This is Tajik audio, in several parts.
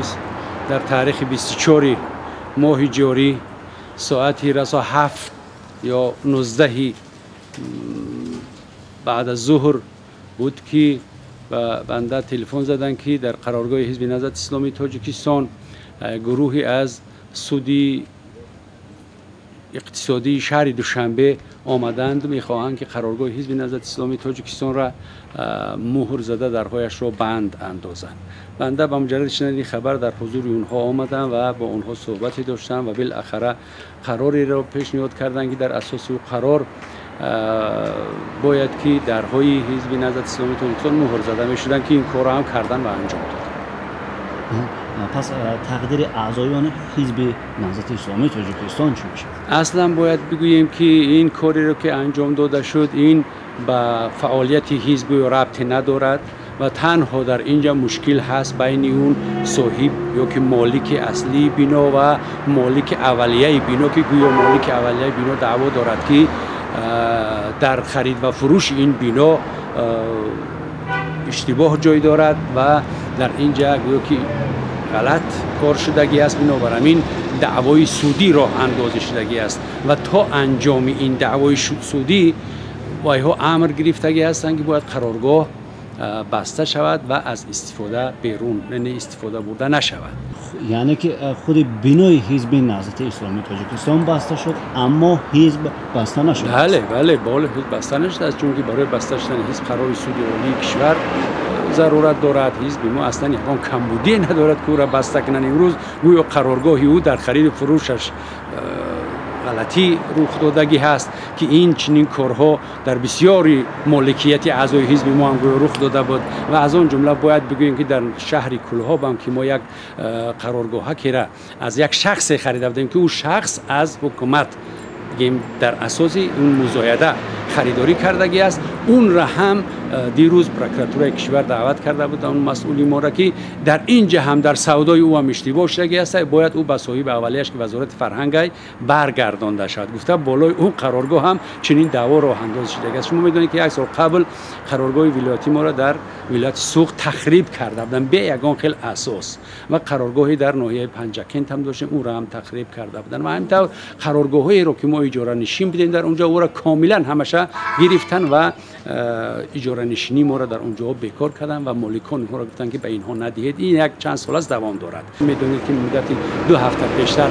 Имрӯз дар таърихи 24 моҳи ҷорӣ соати расо 7 ё 19 баъд аз зуҳр буд ки ба банда телефон заданд, ки дар қароргоҳи Ҳизби Наҳзати Исломии Тоҷикистон гурӯҳе аз суди иқтисодии шаҳри Душанбе омаданд, мехоҳанд ки қароргоҳи Ҳизби Наҳзати Исломии Тоҷикистонро муҳр зада дарҳояшро банд андозанд. Банда ба муҷарради шунидани хабар дар ҳузури онҳо омадам ва бо онҳо суҳбате доштам ва билахара қарореро пешниҳод карданд, ки дар асоси ӯ қарор бояд ки дарҳои Ҳизби Наҳзати Исломии Тоҷикистон муҳр зада мешуданд, ки ин корро ҳам кардан ва анҷом доданд. Пас тақдири аъзоёни Ҳизби Наҳзати Исломии Тоҷикистон чӣ мешавад? Аслан бояд бигӯем, ки ин кореро ки анҷом дода шуд, ин ба фаъолияти ҳизб рабте надорад ва танҳо дар инҷа мушкил ҳаст байни он соҳиб ё ки молики аслии бино ва молики аввалияи бино, ки гӯё молики аввалияи бино даъво дорад, ки дар харид ва фурӯши ин бино иштибоҳ ҷой дорад ва дар инҷа гӯё ки ғалат кор шудагӣ аст. Бинобар ҳамин даъвои судӣ роҳ андозӣ шудагӣ аст ва то анҷоми ин даъвои судӣ вайҳо амр гирифтагӣ ҳастанд, ки бояд қароргоҳ баста шавад ва аз истифода берун, яъне истифода бурда нашавад. Яъне ки худи бинои Ҳизби Наҳзати Исломии Тоҷикистон баста шуд, аммо ҳизб баста нашуд. Бале, бале, бале, ҳизб баста нашудааст, чунки барои баста шудани ҳизб қарори суди олии кишвар зарурат дорад. Ҳизби мо аслан ягон камбудие надорад, ки ӯро баста кунанд. Имрӯз гӯё қароргоҳи ӯ дар хариду фурӯшаш ғалатӣ рух додагӣ ҳаст, ки ин чунин корҳо дар бисёри моликияти аъзои ҳизби мо ҳам гӯё рух дода буд. Ва аз он ҷумла бояд бигӯем, ки дар шаҳри Кӯлҳоб ҳам ки мо як қароргоҳакера аз як шахсе харида будем, ки ӯ шахс аз ҳукумат дар асоси он музояда харидорӣ кардагӣ аст. Онра ҳам дирӯз прокуратураи кишвар даъват карда буд он масъули моро, ки дар ин ҷа ҳам дар савдои ӯ ҳам иштибоҳ шудагӣ аст, бояд ӯ ба соҳиби аввалияш, ки Вазорати фарҳангай, баргардонда шавад. Гуфта болои он қароргоҳ ҳам чунин даъво роҳандоз шудагӣ аст. Шумо медонед, ки як сол қабл қароргоҳи вилоятӣ моро дар вилояти Суғд тахриб карда буданд бе ягон хел асос ва қароргоҳе дар ноҳияи Панҷакент ҳам доштем, ӯро ҳам тахриб карда буданд. Ва ҳамин тавр қароргоҳҳоеро ки мо иҷоранишин будем дар онҷо, ӯро комилан ҳамаша гирифтан ва иҷоранишинии моро дар онҷоҳо бекор карданд ва моликон онҳоро гуфтанд, ки ба инҳо надиҳед. Ин як чанд сол аст давом дорад. Медонед, ки муддати 2 ҳафта пештар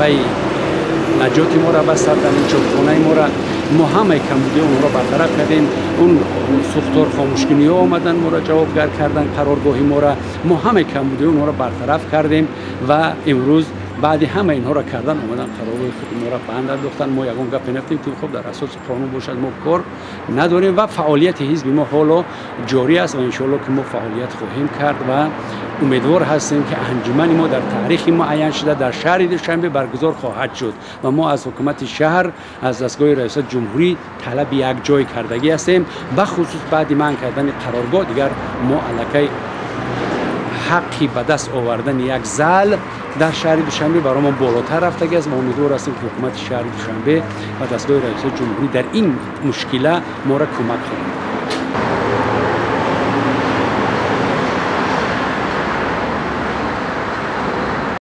вай наҷоти моро бастарданд, ин чопхонаи моро. Мо ҳамаи камбудиҳо онҳоро бартараф кардем. Он сӯхтор хомӯшкуниҳо омаданд, моро ҷавобгар карданд қароргоҳи моро. Мо ҳамаи камбудиҳо онҳоро бартараф кардем ва имрӯз баъди ҳама инҳоро кардан омадан қароргоҳи худи моро банд андохтанд. Мо ягон гапе нафтем, ки хуб дар асоси қонун бошад, мо кор надорем ва фаъолияти ҳизби мо ҳоло ҷорӣ аст ва иншоалло ки мо фаъолият хоҳем кард ва умедвор ҳастем, ки анҷумани мо дар таърихи муайян шуда дар шаҳри Душанбе баргузор хоҳад шуд ва мо аз ҳукумати шаҳр, аз дастгоҳи раёсати ҷумҳурӣ талаби якҷой кардагӣ ҳастем. Бахусус баъди манъ кардани қароргоҳ дигар мо аллакай ҳаққи ба даст овардани як зал дар шаҳри Душанбе барои мо болотар рафтагӣ аст ва умедвор ҳастем, ки ҳукумати шаҳри Душанбе ва дастгоҳи раёсати ҷумҳурӣ дар ин мушкила моро кӯмак хоҳанд.